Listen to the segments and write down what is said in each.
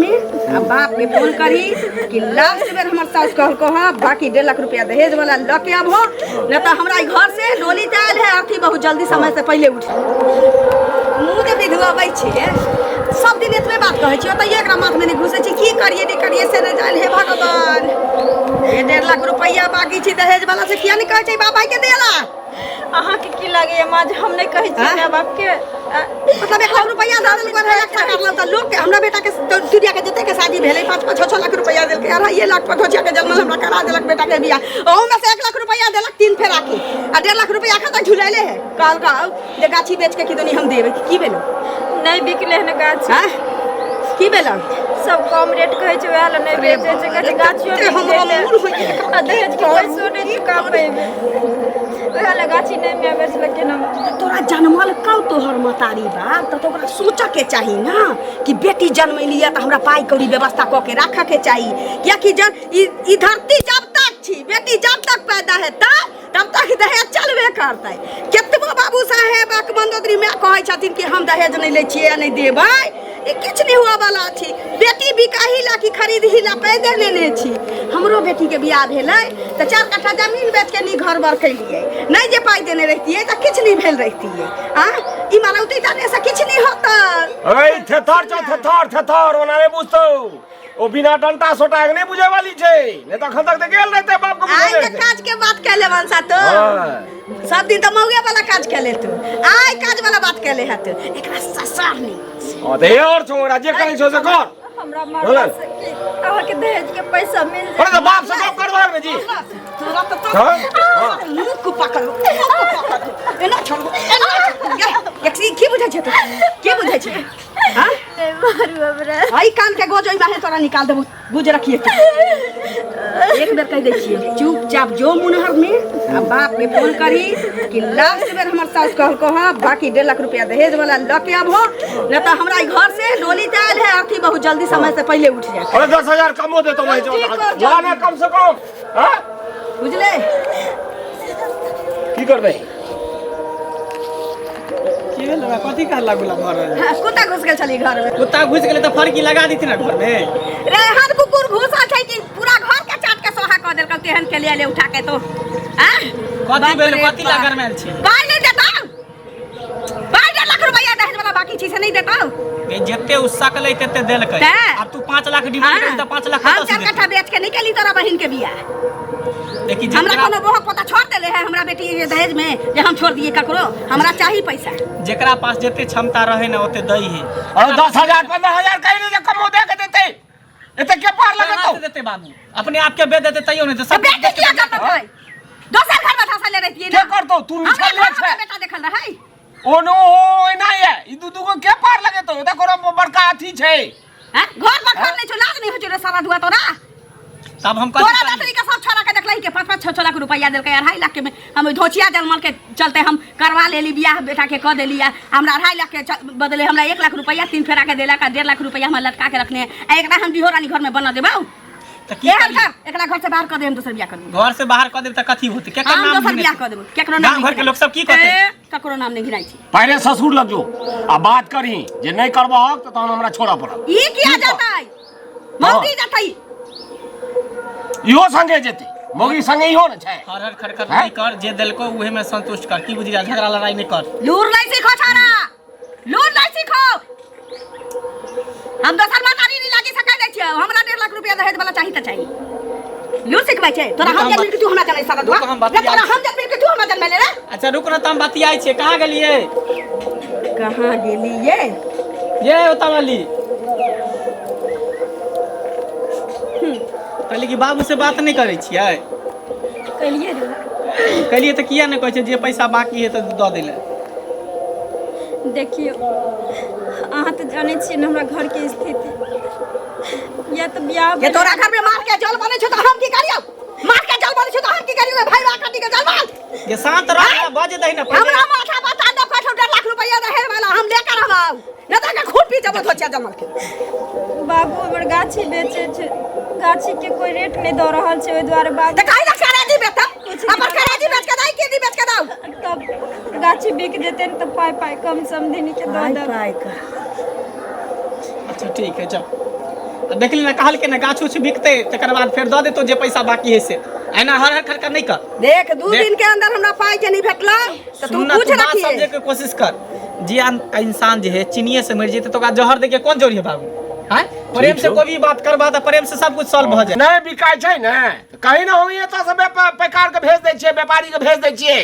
में आ बाप के फोन करी कि लास्ट बेर हमर सास कहलको हां, बाकी 1.5 लाख रुपया दहेज वाला ल के आबो, न त हमरा ई घर से डोली त आयल है अर्थी बहुत जल्दी समय से पहले उठ। मुँह के विधवाबै छै, सब दिन एतबे बात कहै छी, ओतैयो एकरा माथ में नहि घुसै छै। की करिए नहि करिए से नहि जान। हे भगवान, ये 1.5 लाख रुपया बाकी छै दहेज वाला, से किया नहि कहै छै बाप भाई के देला? अहाँके की लागैया माँ जे हम नहि कहै छियै आँय? माय बापके? मतलब 1 लाख रुपया दऽ देलकै, 2.5 लाख टका करलक तऽ लोक के हमरा बेटा के तुरिया के जते के शादी भेलै, 5 5 6 6 लाख रुपया देलकै। 2.5 लाख पर धोचिया के जन्मल हमरा करा देलक बेटा के बियाह, ओहू में से 1 लाख रुपया देलक तीन फेरा के, आ 1.5 लाख रुपया एखन तक झुलैले है। कहलकै जे गाछी बेच के किदनी हम देबै। की भेलै? नहि बिकलै हन गाछ। आँय? की भेलै? सब कम रेट कहै छै, वएह लए नहि बेचै छै। कहै छै गाछियो एते बिक हमरा जेतै मोन होइए आ दहेज के पैसो नहि चुका पेबै, वएह लए गाछी नहि माय बेचलकै हन। तोरा जनमल कौ तोहर महतारी बाप तऽ ओकरा सोचऽ के चाही ना कि बेटी जनमैली तऽ हमरा पाइ कौड़ी व्यवस्था कऽ के राखऽ के चाही, कियाकि जब ई ई धरती जब तक छी, बेटी जब तक पैदा हेतै तब तक दहेज चलबे करतै। केतबो बाबू साहेब आ मंदोदरी माय कहै छथिन कि हम दहेज नहि लै छियै आ नहि देबै, ई किछु नहि हुअ वाला छी। बेटी बिकाही ला कि खरीदही ला पैदे लेने छी। हमरो बेटीके बियाह भेलै तऽ 4 कट्ठा जमीन बेच के नी घर बर केलियै। नहि जे पाइ देने रहितियै तऽ किछु नहि भेल रहितियै। आ ई मारौती ताने से किछु नहि होतै। ऐ थेथर छौ, थेथर थेथर, ओना नहि बुझतौ। ओ बिना डंटा सोटा के नहि बुझे वाली छै, नहि तऽ अखन तक तऽ गेल रहते बाप के आइ बुझेने के रहतै। काज के बात कैले वंशा तो। सब दिन तऽ मौगे वाला काज कैले तू, आइ काज वाला बात कैले है तू। एकरा ससुर नहीं। हाँ, तऽ हे और छौ, ओकरा जे करै छौ से कर। हमरा मारला से की अहाँके दहेज के पैसा मिल अरे तऽ बाप से गप करबा ने जी। तोरा तऽ हाँ? हाँ। मुँह को पकड़, मुँह को पकड़, एना छोड़बो, एना छोड़बो। ये, एक की बुझै छै तू? की बुझै छै? हाँ? नहि मारू हमरा। आई कान के गोज ओइ बाहे तोरा निकाल देबो, बुझ रखिए तू। एक बेर कह दै छियै, चुपचाप जो मुनहर में आ बाप के फोन करी कि लास्ट बेर हमर सास कहलको हां, बाकी 1.5 लाख रुपया दहेज वाला ल के आबो, न त हमरा ई घर से डोली त आयल है अर्थी बहुत जल्दी समय से पहले उठ जाए। अरे 10,000 कमो देतो वही ठीक कर, ला ना कम से कम। हाँ? बुझले? की करबै? की भेल हमरा? कथी कहला गुला भऽ रहल है? हाँ, कुत्ता घुस गेल छली घर में। कुत्ता घुसि गेलै तऽ फरकी लगा देती ने घर में। रे हर कुकुर घुसल छै कि पूरा घर के चाट के सोहा कऽ देलकौ, तेहन के ले ले उठा के तो आ कथी भेल? कथी ला गरमायल छी? पाइ नहि देतौ? पाइ 1.5 लाख रुपैआ दहेज वाला बाकी छै से नहि देतौ? गे, जते उ सकलै तते देलकै। तैं? आब तू 5 लाख डिमांड करी तऽ 5 लाख हम कतऽ से 4 कट्ठा देतै? बेच के नहि केली तोरा बहिन के बियाह। देखी हमरा जेकरा कोनो बोहक पता छोड़ देले है हमरा बेटी के दहेज में जे हम छोड़ दिए ककरो? हमरा चाही पैसा। जेकरा पास जते क्षमता रहे ने ओते दै है। अरे 10,000 15,000 कहि नहि जे कमो दे के देतै, एते के पार कहाँ लगेतौ? से देतै बाबू? अपने आप के बेच देतै तैयो नहि देतै। तो सब बेटी किया करतै? दोसर घर में धसा ले रहितियै के ना। करतौ? तू हमरा निछल घर छै। हमरा बेटा देखल रहै। ओ नो ओ एना ये ई दू दू गो के पार लगेतौ? एते कोनो बड़का अथी छै? हैं? घर पर घर नहीं छौ, लाज नहीं होइ छौ रे सारा धुआ तोरा? तब हम कथी तोरा करी? दातरी के सब छोड़ा के देखलही के 5 5 6 6 लाख रुपया देलकै। 2.5 लाख के में हम ओहि धोचिया जलमल के चलते हम करवा लेली बियाह, बेटा के कऽ देली। आ हमरा 2.5 लाख के बदले हमरा 1 लाख रुपया तीन फेरा के देलक आ 1.5 लाख रुपया हम लटका के रखने हैं। आ एकरा हम बिहो रानी घर में बना देबौ। तऽ की एहन करी? कर, एकरा घर से बाहर कऽ दे, हम दोसर बियाह करबो। घर से बाहर कऽ देब तऽ कथी होतै? केकर हम नाम दोसर घिनेतै? बियाह कऽ देबो, केकरो नाम गाम नहि घर के लोक सब की कहतै? ए, ककरो नाम नहि घिनाइ छै। पहिले ससुर लग जो आ बात करही, जे नहि करबहक तऽ तहन हमरा छोड़ऽ पड़त। ई किया की कह? जतै? मौगी जतै। इहो संगे जेतै, मौगी संगे इहो ने छै। हर हर खर खर हैं? नहीं कर, जे देलको उहे में संतुष्ट कर। की बुझी, झगड़ा लड़ाई नहीं कर। लूर नहीं सीखो छाड़ा, लूर नहीं सीखो। हम दोसर मातारी नहीं लागी सकै दै छियौ। हमरा 1.5 लाख रुपया दहेज वाला चाही तऽ चाही। लूर सिखबै छै तोरा? रुक, हम हम जनमिल कि तू हमरा जनै सारा दुआ? रुक, हम रे बतियाइ तोरा छी। हम जनमिल कि तू हमरा जनमेले रे? अच्छा रुक न तऽ हम बतियाइ छियै। कहाँ गेलियै? कहाँ गेलियै? ये ओता वाली कहली कि बाबू से बात नहि करै छियै? कहलियै रे। कहलियै तऽ किया नहि कहै छै जे पैसा बाकी है तऽ दऽ दै लए? देखियौ, अहाँ तऽ जानै छियै ने हमरा घरके स्थिति या तऽ बियाह ये तोरा घर में मार के जल बनै छौ तऽ हम की करियौ? मार के जल बनै छौ तऽ हम की करियौ? भाई काटी के जल बन। जे शांत रह ना, बज दही ना पहिले। हमरा माथा बता दो कठो 1.5 लाख रुपया दहेज वाला हम लेकर हम आउ, न तऽ खूब पी जबो धोचिया जमल के। बाबू हमर गाछी बेचै छै, गाछीके कोइ रेट नहि दऽ रहल छै, ओहि दुआरे बाबू। तऽ काहे ला खराजी बेचता? कुछ नहीं। अपन खराजी बेच के दाई के दी बेच के दाऊ। तब गाछी बिक जेतै ने तऽ पाइ पाइ कम समधिनी के दऽ देब। पाइ का। अच्छा ठीक है, जाओ। आ देखली ने कहलकै ने गाछ उछ बिकतै तकर बाद फेर दऽ देतौ जे पैसा बाकी है से एना हर हर खरखर नहि कर देख दू देख। दिन के अंदर हमरा पाई के नहीं भेटला तऽ तू सुन ना पूछ तू बात रखिए समझे के कोशिश कर जे इंसान जे है चीनिये से मरि जेतै तऽ ओकरा जहर दै के कोन जरूरी है बाबू हैं प्रेम से छौ। कोई भी बात करबा तऽ प्रेम से सब कुछ सॉल्व भऽ जाए नहि बिकाइ छै ने तऽ कहीं ने हम एतऽ से पैकार के भेज दै छियै व्यापारी के भेज दै छियै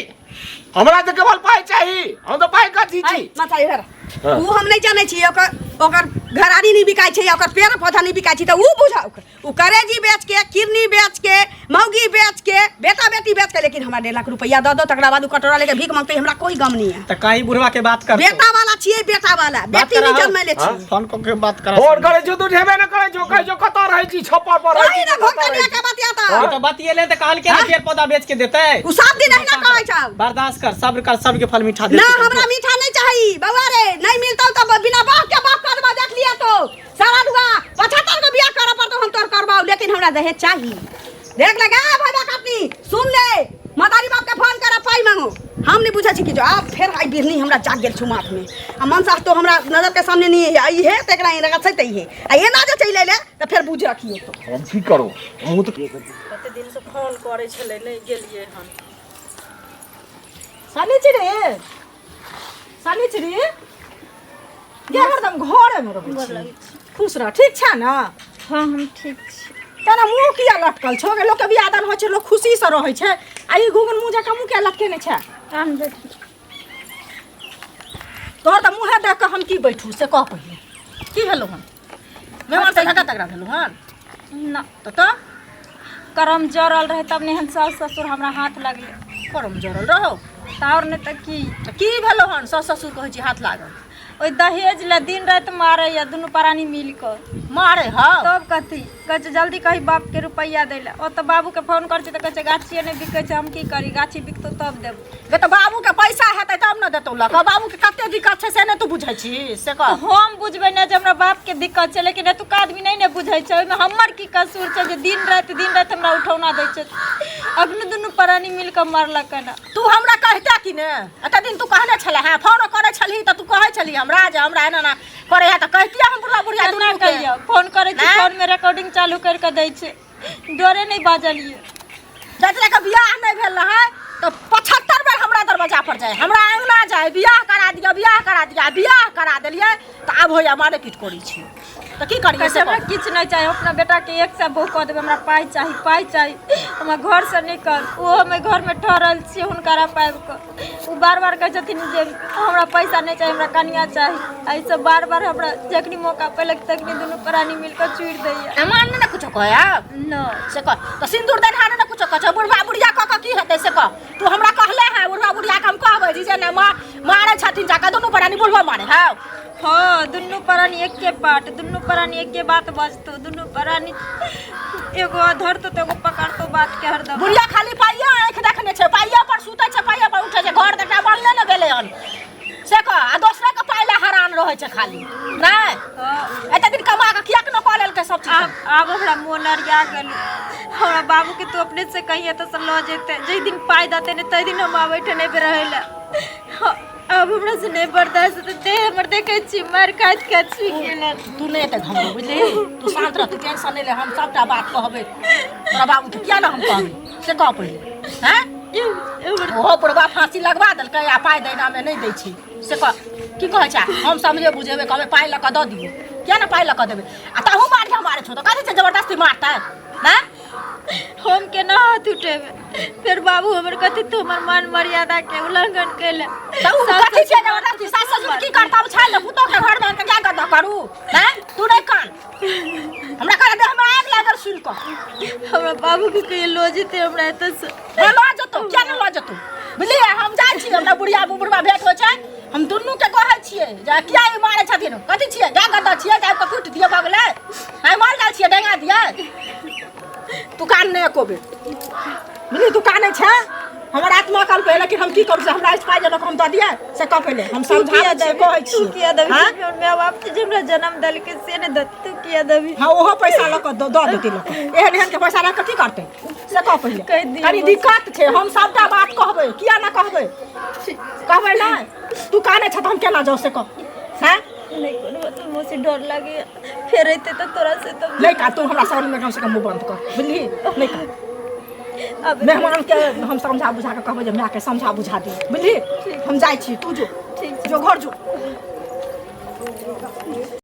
हमरा तऽ केवल पाइ चाही हम तऽ पाइ कथी छी माथा इधर हाँ। उ हम नहीं जानै छी ओकर ओकर घरारी नहीं बिकाइ छै या ओकर पेड़ पौधा नहीं बिकाइ छै तऽ उ बुझा उ करेजी बेच के किडनी बेच के मौगी बेच के बेटा बेटी बेच के लेकिन हमरा 1.5 लाख रुपया दऽ दो तकरा बाद उ कटोरा लेके भीख मांगते हमरा कोई गम नहीं है तऽ कहीं बुढ़वा के बात कर बेटा वाला छियै बेटा वाला बेटी नहीं जन्मैले हाँ? छी फोन कऽ के बात करा फोन करै छौ तू उठेबे नहि करै छौ कहै छौ कतऽ रहै छी छप्पर पर रहै वही छी ना कतऽ घोंघट रहै के छी? बतियाता ई तऽ बतियेले तऽ कहलकै ने पेड़ पौधा बेच के देतै उ सब दिन अहिना कहै छौ बर्दाश्त कर सब्र कर सबके फल मीठा ना देतै हमरा मीठा नहीं चाहिए बउआ रे नहीं मिलता तो बिना बाप के बाप करबा देख लिया तो सारा दुआ 75 को बियाह करे पर तो हम तोर करबाऊ लेकिन हमरा दहेज चाहिए देख ले गा भाई काटनी सुन ले मदारी बाप के फोन कर पाई मांगो हम नहीं बुझे छी कि जो आब फेर आई बिरनी हमरा जाग गेल छु माथ में आ मन साह तो हमरा नजर के सामने नहीं है आई है त एकरा इनका छै तई है आ ये ना जे चलि अइले त फेर बुझ रखियो तो हम की करू हम तऽ कते दिनसँ फोन करै छलै नहि गेलियै हन शनिचरी शनिचरी गे हरदम घरेमे रहै छी खुश रह ठीक छै ने हँ हम ठीक छी तेना मुँह किया लटकल छौ गे लोकके बियाह दान होइ छै लोक खुशीसँ रहै छै आ ई घुघन मुँह जकाँ मुँह किया लटकेने छै आन बैठू तोहर तऽ मुँहे देख कऽ हम की बैठू से कह पहिले की भेलौ हन मेहमान से झगड़ा तगड़ा भेलौ हन ना तऽ तऽ करम जरल रहे तब ने हम सास ससुर हमरा हाथ लगले करम जरल रहौ तऽ आओर नहि तऽ की तऽ की भेलौ हन सास ससुर कहै छी हाथ लागल ओहि दहेज लए दिन राति मारैया दुनू प्राणी मिल कऽ मारे हौ तब कथी कहै छै जल्दी कही बापके रुपैआ दै लए ओतऽ बाबूके फोन करै छै तऽ कहै छै गाछिए नहि बिकै छै हम की करी गाछी बिकतौ तब देबौ गे तऽ बाबूके पैसा हेतै तब ने देतौ लऽ कऽ बाबूके कते दिक्कत छै से नहि तू बुझै छी से कह हम बुझबै ने जे हमरा बापके दिक्कत छै लेकिन एतुका आदमी नहि ने बुझै छै ओहिमे हमर की कसूर छै जे दिन राति हमरा उठौना दै छै अखनो दुनू प्राणी मिल कऽ मारलक हन तू हमरा कहिते कि ने एते दिन तू कहने छले हँ फोन करै छलही तऽ तू कहै छलही हमरा जे हमरा एना एना करै है तऽ कहितियै हम बुढ़ा बुढ़िया केना दुनू के कहियो फोन करै छै आँय? फोनमे रिकॉर्डिंग चालू करि कऽ दै छै डरे नहि बाजलियै जतरा के बियाह नहि भेल रहै तऽ 75 बेर हमरा दरवाजा पर जाय हमरा अंगना जाय बियाह करा दिअ बियाह करा दिअ बियाह करा देलियै तऽ आब होइया मारे पीट करै छी तऽ की करियै कहै से छै हमरा कह। किछु नहि चाही अपना बेटाके एक सए बहु कऽ देबै हमरा पाइ चाही पाइ चाही हमरा घरसँ निकल ओहो हम एहि घरमे ठहरल छियै हुनकरा पाबि कऽ ओ बार बार कहै छथिन जे हमरा पैसा नहि चाही हमरा कनिया चाही एहिसँ बार बार हमरा जखनी मौका पेलक तखनी दुनू प्राणी मिल कऽ चूरि दैया अमान नहि ने कुछो कहै नहि से कह तऽ सिन्दूर देनहार ने कुछो कहै छै बुढ़बा बुढ़िया कऽ कऽ की हेतै से कह तू हमरा कहले है बुढ़बा बुढ़िया के हम कहबै जी जे ने माँ मारै छथिन जाकऽ दुनू प्राणी बुढ़बा मारे हौ हँ दुनू प्राणी एके पाट दुनू प्राणी एके बात बजतौ दुनू प्राणी एगो धरतौ तऽ एगो पकड़तौ बात के हरदम बुढ़िया खाली पाइया आँखि देखने छै पाइया पर सुतै छै पाइया पर उठै छै घर देखना बनले ने गेलै हन से कह आ दोसरे के पाइ लए हरान रहै छै खाली नहि हँ एते दिन कमा कऽ किएक ने कऽ लेलकै सब चीज आब आब हमरा मोन अरिया गेल हमरा बाबूके तू अपने से कहिए तऽ से लऽ जेतै जाहि दिन पाइ देतै ने ताहि दिन हम आबै ठे नहि रहै लए हँ, आब हमरा से नहि बर्दाश्त हेतै देह हमर देखै छी मारि खाइत खाइत सुखि गेल हन। तू नहि एते घबरो बुझली तू शान्त रह तू टेंशन नहि ले हम सबटा बात कहबै तोरा बाबूके किया ने हम कहबै से कह पहिले हैं ओहो बुढ़बा फांसी लगवा देलकै आ पाइ दैनामे नहि दै छै से कह की कहै छै हम समझे बुझेबै कहबै पाइ लऽ कऽ दऽ दियौ किया ने पाइ लऽ कऽ देबै आ तहू मारिहे मारै छौ तऽ कथी छै जबरदस्ती मारतै हैं हम केना हाथ उठेबै फेर बाबू हमर कथी तू हमर मान मर्यादा के उल्लंघन कैले तऽ ओ कथी छै जबरदस्ती सास ससुर की करता उछाल ले पुतोह के घर में क्या गद्दा करू हैं तू नहि कान हमरा कहला देह में आग लागल सुन कऽ हमरा बाबू के कहियो लऽ जेतै हमरा एतऽ से हँ लऽ जेतौ किया नहि लऽ जेतौ बुझलियै हम जाइ छी हमरा बुढ़िया बुढ़बा भेंट होइ छै हम दुनू के कहै छियै जे किया ई मारै छथिन कथी छियै गाय गद्दा छियै तऽ आबि कऽ कुटि दिअ भऽ गेलै आइ माल जाल छियै डेंगा दिअ तू कान नहि एको बेर बुझली तू कानै छै हमर आत्मा कल पे लेकिन हम की करू से हमरा पाइ देलक हम दऽ दियै से कह पहिले हम तू किया समझाबै छियै देबी कहै तू किया छियै देबी हँ? हमर माय बाप के जे हमरा जन्म देलकै से नहि देतै तू किया देबी हँ ओहो पैसा लऽ कऽ दऽ देतै लोक एहन एहन के पैसा लऽ कऽ की करतै से कह पहिले कहि दियौ कनी बस। दिक्कत छै हम सबटा बात कहबै किया ना कहबै कहबै नहि तू कानै छ तऽ हम केना जाउ से कह हैं नहि कोनो बात मौसी, डर लागैया, फेर अयतै तऽ तोरा से तऽ नहि का, तू हमरा सामने कम से कम मुँह बंद कर, बुझली? नहि का। अब मेहमान के हम समझा बुझा के कहबै जे माय के समझा बुझा दी, बुझली? हम जाइ छी, तू जो। ठीक। जो घर जो।